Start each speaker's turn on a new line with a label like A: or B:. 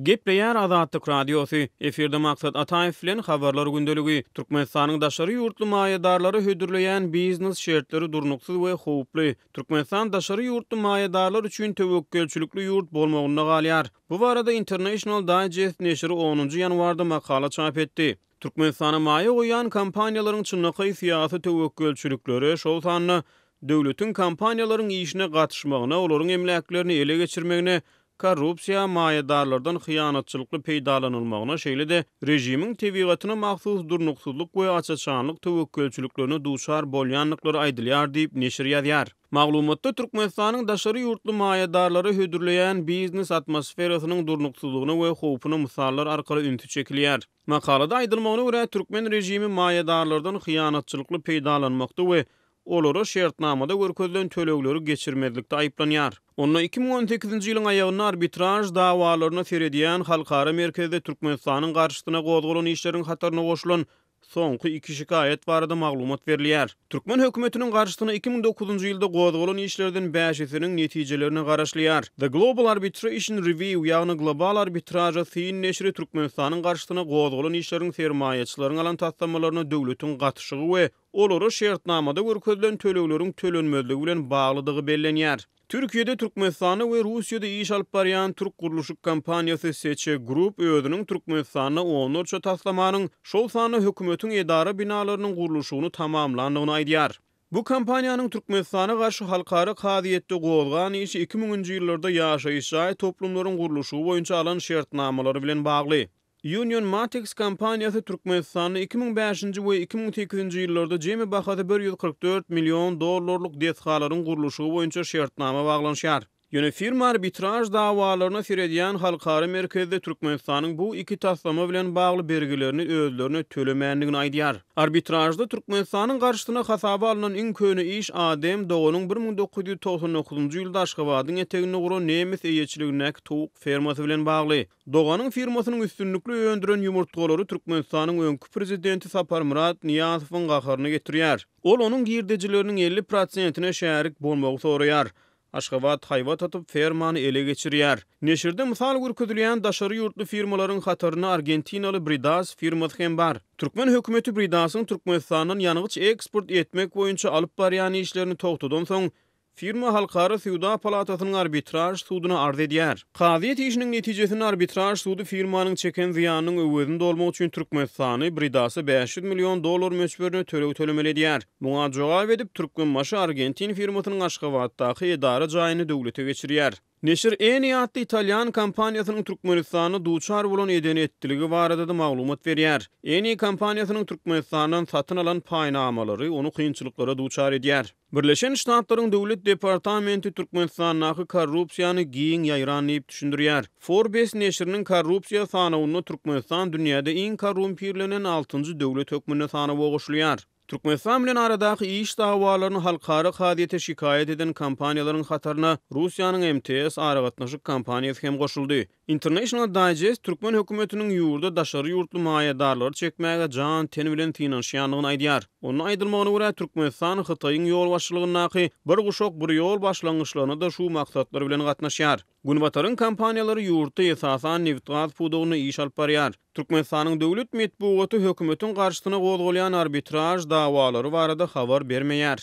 A: Gepleýär Azatlyk Radiosy, efirde Maksat Ataýew bilen Habarlar gündeligi. Türkmenistanyň daşary ýurtly maýadarlara hödürleýän biznes şertleri durnuksyz we howply. Türkmenistan daşary ýurtly maýadarlar üçin töwekgelçilikli ýurt bolmagynda galýar. Bu barada International Digest neşiri onunjy ýanwarda makala çap etdi. Türkmenistana maýa goýýan kompaniýalaryň çynlakaý syýasy töwekgelçiliklere, şol sanda döwletiň kompaniýalaryň işine gatyşmagyna, olaryň emläklerini ele geçirmegine, korrupsiýa, maýadarlardan hyýanatçylykly peýdalanylmagyna, şeýle-de režimiň tebigatyna mahsus durnuksyzlyk we aç-açanlyk töwekgelçiliklerine duçar bolýandyklary aýdylýar diýip, neşir ýazýar. Maglumatda Türkmenistanyň daşary ýurtly maýadarlara hödürleýän biznes atmosferasynyň durnuksyzlygyna we howpuna mysallar arkaly ünsi çekilýär. Makalada aýdylmagyna görä, türkmen režimi maýadarlardan hyýanatçylykly peýdalanmakda we olara şertnamada görkezilen tölegleri geçirmezlikde aýyplanýar. Onda 2018-nji ýylyň aýagynda arbitraž dawalaryna seredýän halkara merkezde Türkmenistanyň garşysyna gozgalan işleriň hataryna goşulan soňky iki şikaýat barada maglumat berilýär. Türkmen hökümetiniň garşysyna 2009-njy ýylda gozgalan işlerden bäşisiniň netijelerine garaşylýar. The Global Arbitration Review, ýagny Global arbitraža syn neşiri Türkmenistanyň garşysyna gozgalan işleriň sermaýaçylaryň alan taslamalaryna döwletiň gatyşygy we olara şertnamada görkezilen tölegleriň tölenmezligi bilen baglydygy bellenýär. Türkiýede, Türkmenistanda we Russiýada iş alyp barýan türk gurluşyk kompaniýasy Seçe Group özüniň Türkmenistanda onlarça taslamanyň, şol sanda hökümetiň edara binalarynyň gurluşygyny tamamlandygyny aýdýar. Bu kompaniýanyň Türkmenistana garşy halkara kazyýetde gozgan işi iki müňünji ýyllarda ýaşaýyş jaý toplumlaryň gurluşygy boýunça alan şertnamalary bilen bagly. Union Matex kompaniýasy Türkmenistanda 2005-nji we 2008-nji ýyllarda jemi bahasy 144 million dollarlyk desgalaryň gurluşygy boýunça şertnama baglanyşýar. Ýöne firma arbitraž dawalaryna seredýän halkara merkezde Türkmenistanyň bu iki taslama bilen bagly bergilerini özlerine tölemändigini aýdýar. Arbitražda Türkmenistanyň garşysyna hasaba alnan iň köne iş Adem Doganyň 1999-njy ýylda Aşgabadyň eteginde guran nemes eýeçiligindäki towuk fermasy bilen bagly. Doganyň firmasynyň üstünlikli öndüren ýumurtgalary Türkmenistanyň öňki prezidenti Saparmyrat Nyýazowyň gaharyny getirýär. Ol onuň girdejileriniň 50 prosentine şärik bolmagy soraýar. Aşgabat haýbat atyp, fermany ele geçirýär. Neşirde mysal görkezilýän daşary ýurtly firmalaryň hatarynda argentinaly Bridas firmasy hem bar. Türkmen hökümeti Bridasyň Türkmenistandan ýangyç eksport etmek boýunça alyp barýan işlerini togtadansoň, Firma Halkara söwda palatasynyň arbitraž suduna arz edýär. Kazyýet işiniň netijesinde arbitraž sudy firmanyň çeken zyýanynyň öwezini dolmak üçin Türkmenistany Bridasa 500 million dollar möçberinde töleg tölemeli edýär. Muňa jogap edip, Türkmenbaşy argentin firmasynyň Aşgabatdaky edara jaýyny döwlete geçirýär. Neşir Eni atly italýan kompaniýasynyň Türkmenistanda duçar bolan eden-etdiligi barada-da maglumat berýär. Eni kompaniýasynyň Türkmenistandan satyn alan paýnamalary ony kynçylyklara duçar edýär. Birleşen Ştatlaryň Döwlet departamenti Türkmenistandaky korrupsiýany giň ýaýran diýip düşündirýär. Forbes neşiriniň korrupsiýa sanawynda Türkmenistan dünýäde iň korrumpirlenen altynjy döwlet hökmünde sanawa goşulýar. Türkmenistan bilen aradaky iş dawalaryny halkara kazyýete şikaýat eden kompaniýalaryň hataryna Russiýanyň MTS aragatnaşyk kompaniýasy hem goşuldy. International Digest türkmen hökümetiniň ýurda daşary ýurtly maýadarlary çekmäge jan-ten bilen synanyşýandygyny aýdýar. Onda aýdylmagyna görä, Türkmenistan Hytaýyň ýolbaşçylygyndaky Bir guşak, bir ýol başlangyçlaryna-da şu maksatlar bilen gatnaşýar. Günbataryň kompaniýalary ýurtda esasan nebitgaz pudagynda iş alyp barýar. Türkmenistanyň döwlet metbugaty hökümetiň garşysyna gozgalýan arbitraž dawalary barada habar bermeýär.